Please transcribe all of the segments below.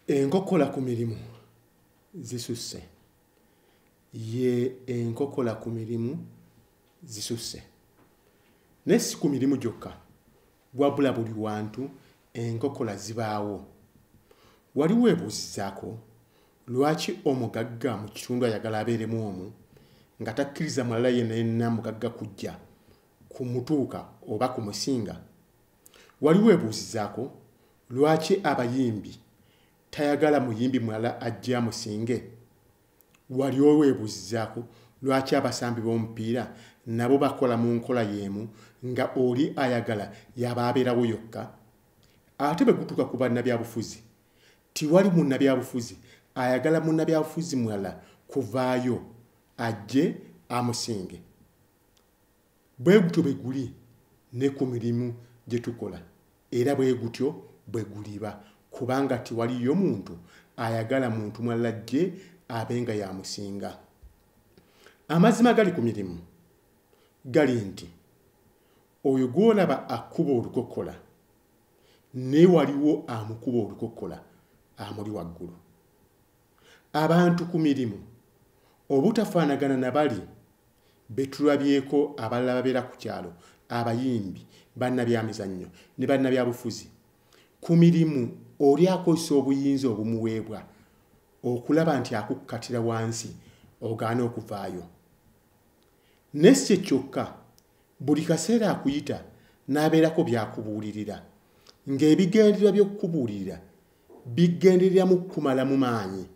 Enkokola ku mirimu zisusse. Ye enkokola ku mirimu zisusse. Naye si ku mirimu gyokka, wabula buli wantu enkokola zibaawo. Wali weebuuzizzaako lwaki omugagga mu kitundu ayagala abeeremu omu nga takkiriza mulala yenna yenna mugagga kujja kumutuuka oba kumusinga? Wali weebuuzizzaako lwaki abayimbi tayagala muyimbi mulala ajje amusinge? Wali weebuuzizzaako lwaki abasambi b'omupiira nabo bakola mu nkola y'emu nga oli ayagala y'aba abeerawo yokka? Ate bwe gutuuka ku bannabyabufuzi, tiwali munnabyabufuzi ayagala munnabyabufuzi mulala kuvaayo ajje amusinge. Bwe gutyo bwe guli ne ku mirimu gye tukola, era bwe gutyo bwe guliba, kubanga tiwaliyo muntu ayagala muntu mulala ajje abe nga y'amusinga. Amazima gali ku mirimu gali nti oyo gw'olaba akuba olukokola naye waliwo amukuba olukokola amuli waggulu. Abantu ku mirimu obutafaanagana na bali be tulabyeko abalala babeera ku kyalo, abayimbi, bannabyamizannyo ne bannabyabufuzi. Ku mirimu oli akozesa obuyinza obumuweebwa okulaba nti akukkatira wansi ogaana okuvaayo. Naye si kyokka, buli kaseera akuyita n'abeerako by'akubuulirira, ng'ebigendererwa by'okukubuulirira bigendereramu kukumalamu maanyi.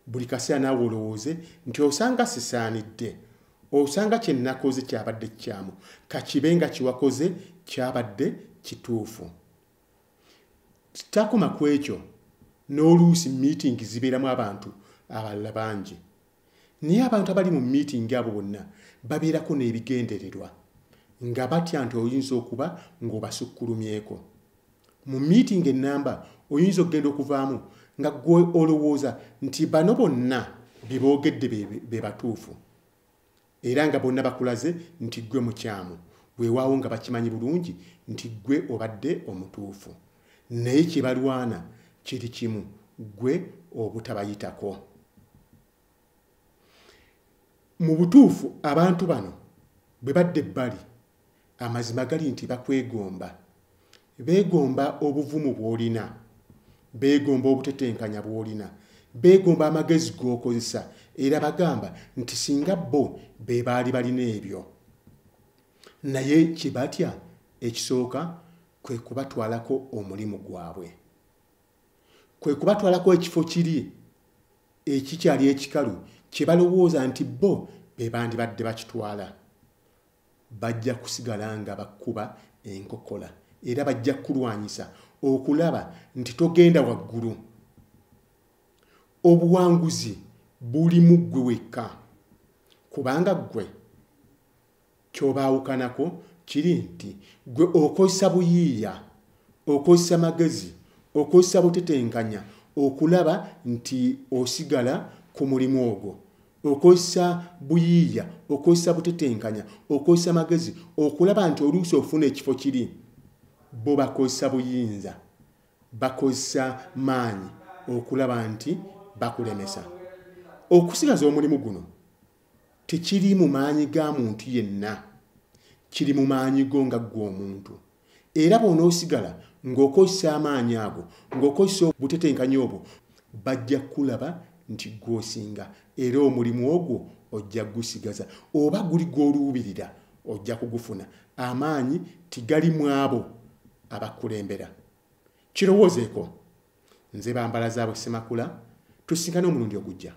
Buli kaseera naawe olowooze nti osanga sisaanidde, osanga kye nnakoze kyabadde kikyamu, ka kibe nga kye wakoze kyabadde kituufu. Takoma ku ekyo, n'oluusi miitingi zibeeramu abantu abalala bangi. Naye abantu abali mu miitingi abo bonna babeerako n'ebigendererwa nga batya nti oyinza okuba ng'obasukkulumyeko. Mu miitingi ennamba oyinza okugenda okuvaamu nga ggwe olowooza nti bano bonna bye boogedde be batuufu, era nga bonna bakulaze nti ggwe mukyamu, weewaawo nga bakimanyi bulungi nti ggwe obadde omutuufu. Naye kye balwana kiri kimu, ggwe obutabayitako. Mu butuufu abantu bano bwe badda ebbali, amazima gali nti bakwegomba. Beegomba obuvumu bw'olina, beegomba obutetenkanya bw'olina, beegomba amagezi g'okozesa, era bagamba nti singa bo be baali balina ebyo. Naye kye batya ekisooka kwe kubatwalako omulimu gwabwe, kwe kubatwalako ekifo kiri ekikyali ekikalu kye balowooza nti bo be bandibadde bakitwala. Bajja kusigala nga bakuba enkokola, era bajja kukulwanyisa okulaba nti togenda waggulu. Obuwanguzi buli mu ggwe wekka, kubanga ggwe ky'obaawukanako kiri nti ggwe okozesa buyiiya, okozesa magezi, okozesa butetenkanya okulaba nti osigala ku mulimu ogwo. Okozesa buyiiya, okozesa butetenkanya, okozesa magezi okulaba nti oluusi ofuna ekifo kiri. Bo bakozesa buyinza, bakozesa maanyi okulaba nti bakulemesa. Okusigaza omulimu guno tekiri mu maanyi ga muntu yenna, kiri mu maanyi go nga ggwe omuntu. Era bw'onoosigala ng'okozesa amaanyi ago, ng'okozesa obutetenkanya obwo, bajja kukulaba nti ggw'osinga, era omulimu ogwo ojja kugusigaza, oba guli gw'oluubirira ojja kugufuna. Amaanyi tigali mu abo abakulembera. Kirowoozeeko. Nze Bambala Zaabwe Ssemakula, tusinkane omulundi ogujja.